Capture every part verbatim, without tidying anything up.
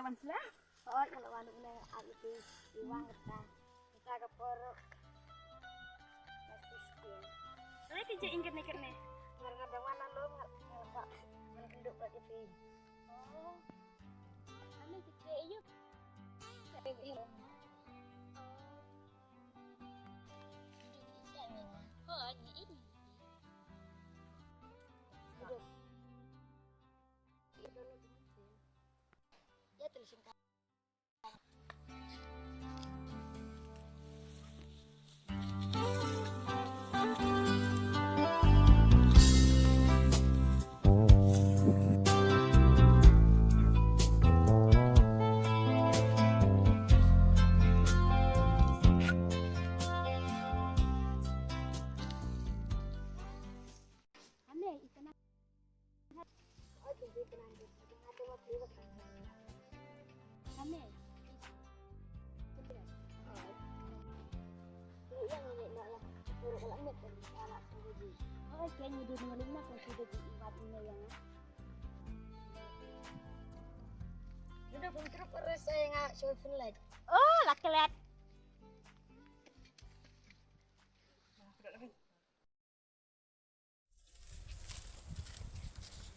Wan sla? Hooid, nga la wan, une ai ïa phi, i wang kata. Kata ka por. Nga sisien. Re ti je ingkat ne kat ne. Ngar nga da wan alo, ngar nga ba ngan kynduh kat ïa phi. Oh. Ani ti je yu. Oh, la klet.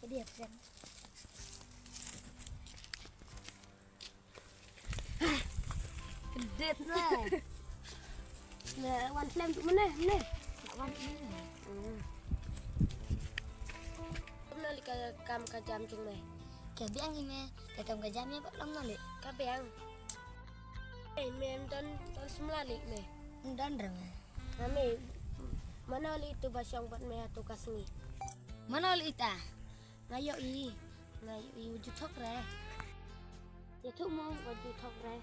Jadi ya, friend. Kedet na. Na wan flem tu mana? Mana? Nak wan mana? Hmm. Kumno lei ka kam ka jam jong me? Ka biang hi me, ka kam ka jam ïa ba long na lei. Ka biang. Eh, me don don semla lei me. Don re me. Mami, mano lei tu ba shong bad me ha tu ka sngi? Mano lei ta? Nga ïohi, nga ïohi u ju thok re. Ïathuh mo u ju thok re.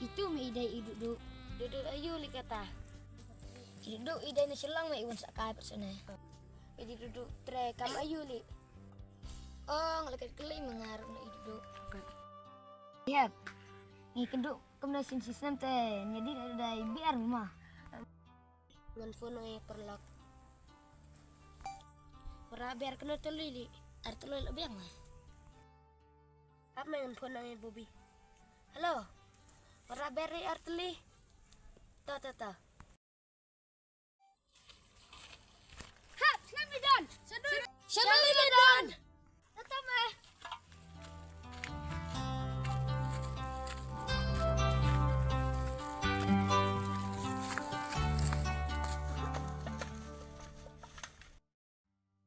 Itu me i dei i Dukduk. Dukduk aïu lei kata? I Dukduk i dei na Shillong me, i wan sa kai pat shane. I dei Dukduk tre kam aïu lei. Oh, nga la kat kylli me nga ruh na i Dukduk. Yep. Ngi kynduh kumne shisien shisnem te, ngi dei na dei biar mama. Ngan phone ïa paralok. Para biar kano tylli lei? Ar tylli la biang ma. Ap me ngan phone ïa Bobby. Hello. Para biar ri ar tylli. Ta ta ta. Hap, snem ni don. Snem ni don. Tata me.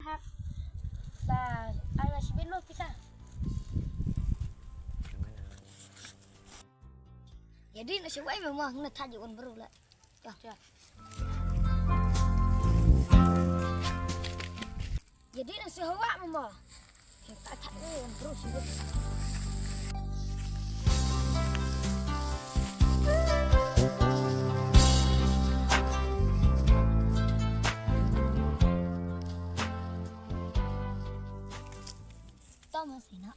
Hap. Ba, ai nga sibin mo pisa. Jadi na siwai memang na tajuk on baru lah. Jadi nang sewa mama. Kita tak ni terus. Thomas ni nak.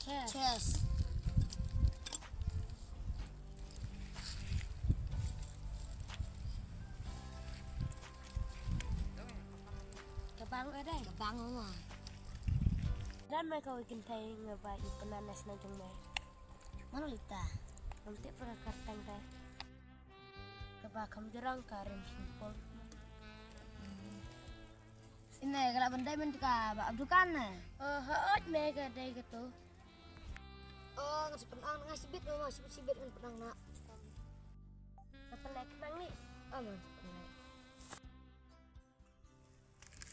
Cheers. Cheers. Ka bang ade. Ka bang ma. Dan mai ka weekend thai nga ba i pynah na sna jong mai. Mano lita? Ngam tip pra ka kyrteng te. Kaba kham jrong ka rim simpul. Ine ka la ban dai mynta ka ba dukan ne. Oh, hooid me ka dai ka tu. Oh, nga sibit nang, nga sibit nang, nga sibit sibit ngan pynang na. Ka pynlek nang ni. Oh, man.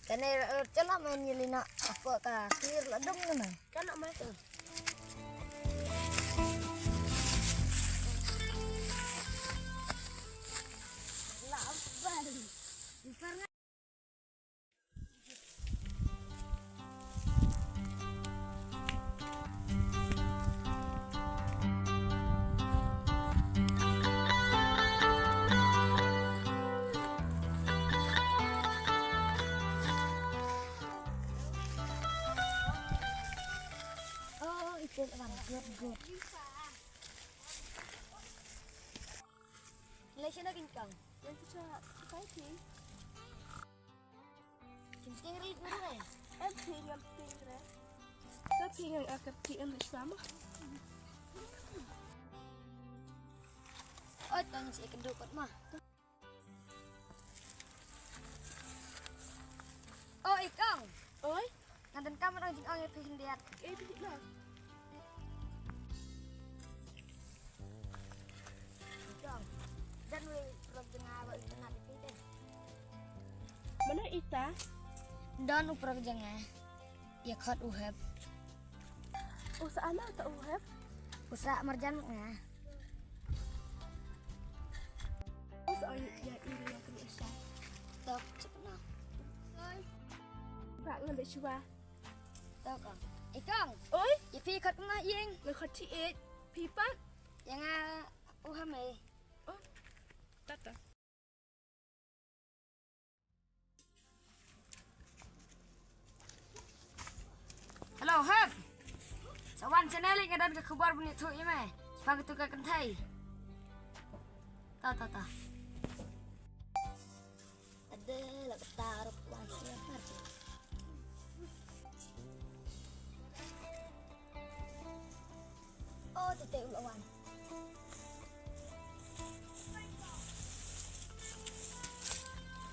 Kane, eh, chala man yelina apa ka kir la dum na. Kana ma tu. La bal. Oh, itu abang. Good, good. Lai sha na kin kang. Lai sha na kin kang. Ting ri ri. Em ting em ting re. Ka ting em akar ting em shwa ma. Oi, tang si kynduh kot ma. Oi, i kong. Oi. Ngan donkam ong jingong ïa phi khyndiat. Eh, phi na. Kong. Don wei u paralok jong nga ba u itynnad ïa phi te. Mano ita? Don u paralok jong nga. Ïa khot u Hep. U sah ano ta u Hep? U sah marjan nga. U sah ïa ïa ïa ka ni sha. Tok chipna. Ba ngan da shuwa. Tok kong. Eh kong. Oi? Ïa phi khot kumno ïing? Nga khot Chi Ïeit. Phi pat? Ïa nga u Hep ei. Oh. Tata. Hello, Hep. Sa wan channel nga don ka khubor ban ïathuh ïa me. Shaphang katu ka kynthei. Ta, ta, ta. Ade la kata ruh wan channel. Oh, tete u la wan.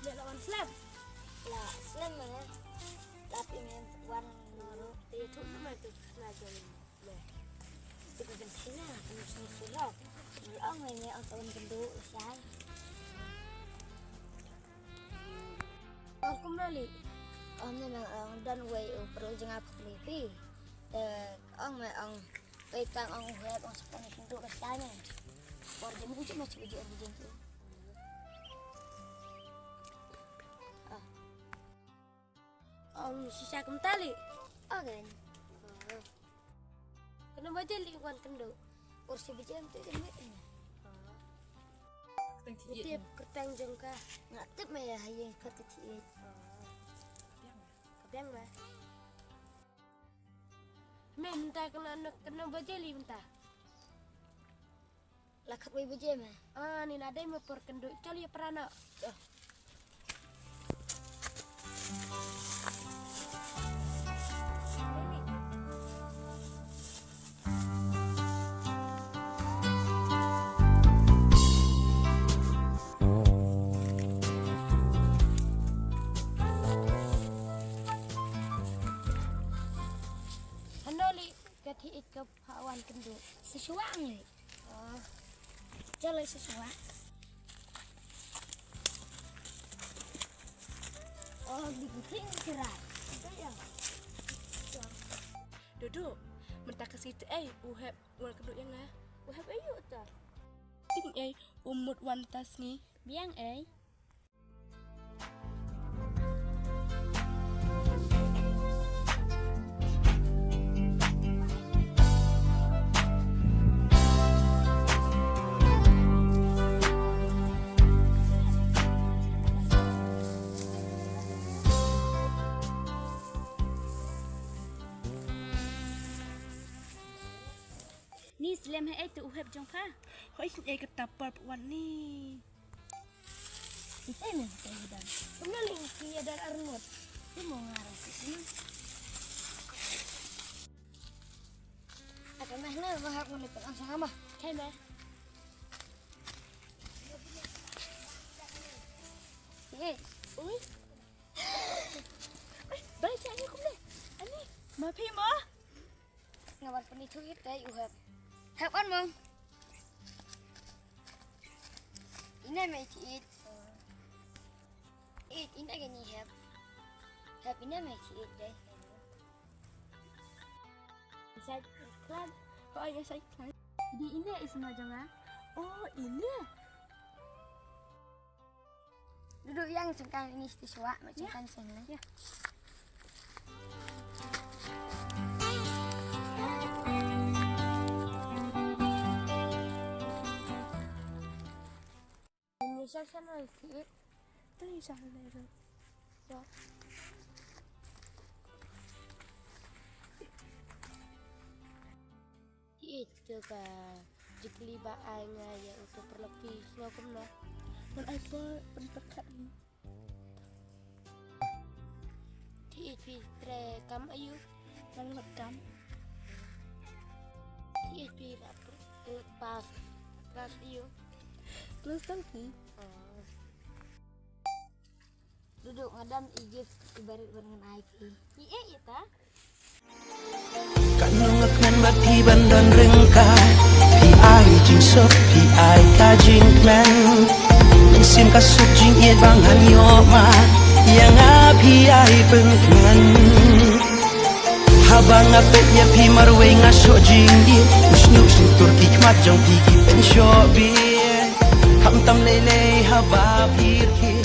Dei la wan slem. La slem me. La phi me wan naru. Te tu nama tu na jong me. Tu ka kynthei na, tu sing sulok. Ong me me ong tawan kynduh sai. Ong kumno li? Ong me me ong don wei u paralok jong nga phi. Te ong me ong Pei tang ong u Hep ong sa pang kynduh ka tanya. Por jam ni cuma cuba je ong jam tu. Ah. Ong shisha kumta li. Ong kan. Kena baje li wan kynduh. Por si baje tu jam ni. Tip kerteng jong ka. Nga tip me ïa ha ïing khat ka thied. Ka biang ba. Me mynta kena kena baje li mynta. La khatwei baje me. Ah, ni nadei me por kynduh chal ïa pra noh. Hano li ka thied ka pha wan kynduh. Sa shuwa ngi. Oh. Jale sa shuwa. Oh, di kucing kerat. Itu ya. Dudu, mynta ka sngi te ei u Hep wan kynduh ïa nga. U Hep ayu ta. Ting ei u mut wan ta sngi. Biang ei. Ni slem ha ei tu u Hep jong pha. Hoi sngewbha kata por wan ni. Ite men ite ïa dan. Kumno leng ki ïa dan arngut. Ti mo ngarang ki sini. Aka meh na ma hak ngam ipang ang sanga ma. Kai meh. Ye. Ui. Bai cha ni kumne. Ani. Ma phi mo. Nga wan pynithuh ïa u Hep. Hep, wan mo. Ine me i thied. Ine kane Hep. Hep, ine me i thied dei. Sa klan. Oh, ïa sa klan. Di ine i sma jong nga. Oh, ine. Duduk yang sengkang ini siti suak, mak sengkang sini. Ya. Ini sasana sih. Itu yang sana itu. Ya. Ïeit, to ka jingkylli ba ai nga ïa uto u paralok, phi sngew kumno? Ngan ai por pynpyrkhat. Phi tre kam ayu? Nang lak kam. Phi pre pass class ayu? Plus tang phi. Duduk ngadam i gift i barit ban ngan ai phi. I eh ita. Katno nga kmen bad phi ban don ryngkat. Phi ai jingsuk, phi ai ka jingkmen. Mynsiem ka suk jingïeit ba ngan ïoh ma. Ïa nga phi ai pynkmen. Haba nga peit ïa phi marwei nga shoh jingïeit. U shñiuh shñiuh tur ki khmat jong phi ki pynshoh bieit. Khamtam lei lei haba phi rkhie.